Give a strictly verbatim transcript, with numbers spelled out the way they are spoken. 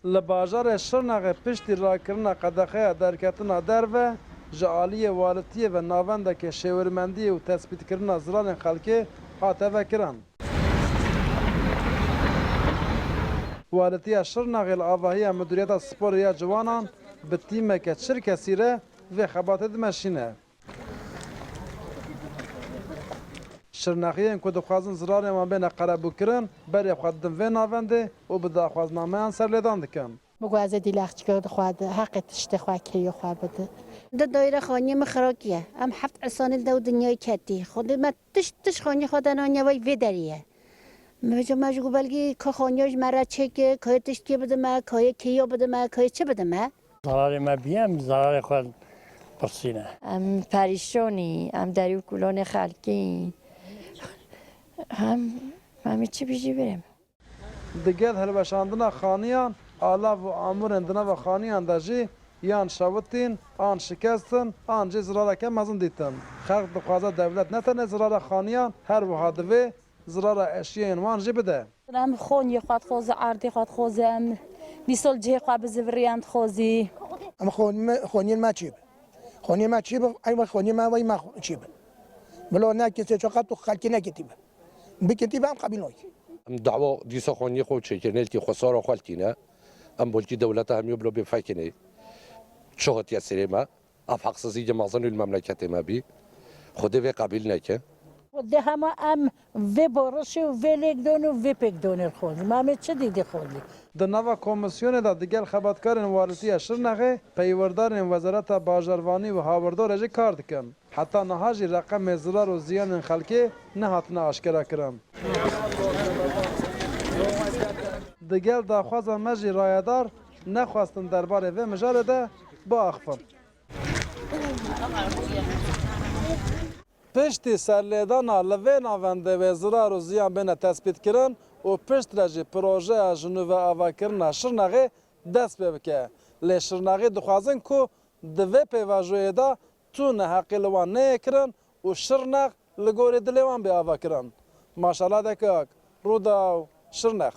Li bajarê Şirnexê piştî rakirina qedexeya derketina derve, ji aliyê walitiyê ve navendeke şêwirmendiyê û tespîtkirina zirarên xelkê hate vekirin. Walitiya Şirnexê li avahiya Midûriyeta Sporê ya Ciwanan bi tîmeke çil kesî re vê xebatê dimeşîne. Şirnexiyên ku dixwazin zirarên wan bêne qerebûkirin, berê xwe didin vê navendê û bi daxwaznameyan serlêdan dikin. Biguheze dîlê Aqçîka dixwade heqê tiştê xwe, keyê xwe bide. Di daîre xaniyê min xirakiye. Em heft insanê li dew dinyayê ketî. Xwedê me tişt, tişt xaniyê xwe de naniye vay vê derê ye. Me ji, me ji ku belkî ka xaniya ji me re çêke, kayê tiştkê bide me, kayê keya bide me, kayê çi bide me. Zararê me bî, em zararê xwe pirsîne. Em perîşonî, em derî û kulonê xelkî. Em, em ê çi bijî birêm. Digel hilweşandina xaniyan, alav û amûrên di nava xaniyan de jî yan şewitîn, an şikestin, an jî zirareke mezin dîtin. Xelk dixwaze dewlet ne tenê zirara xaniyan, her wiha divê zirara eşyeyên wan jî bide. Em xoniyê xwe dixwaze, erdê xwe dixwaze, em dîsol cihê xwe biziviriyan dixwazî. Em xoniyê me, xoniyên me çi bi? Xoniyê me çi bi? Ey me xoniyê me, wey me çi bi? Bilo ne kesê çoqa tu xelkê neketî bi. Biketî bi em qebîl nayê. Em dawa dîsa xoniyê xwe çêkirine, lkî xwesara xwe lkîne. Em bolkî dewleta hemî bilo bê fekinê. Çi hatiye serê me? Ev heqsizî mezin li memleketê me bî. Xwedê vê qebîl neke. Xwedê hema em vê barişê û vê lêkdon û vê pêkdonê xwendî. Me em ê çi dîdî xwendî? Di nava komîsyonê de digel xebatkarên Walitiya Şirnexê, peywirdarên Wezareta Bajarvanî û Hawirdorê jî kar dikin. Heta niha jî reqemê zirar û ziyanên xelkê nehatine aşkera kirin. Digel daxwaza me jî rayedar nexwestin derbarê vê mijarê de biaxifin. Piştî serlêdana li vê navendê wê zirar û ziyan bêne tespîtkirin û piştre jî projeya ji nû ve avakirina Şirnexê dest pê bike. Lê Şirnexî dixwazin ku di vê pêvajoyê de tu neheqî li wan neyê kirin û Şirnex li gorî dilê wan bê avakirin. Maşala Dekak, Rûdaw, Şirnex.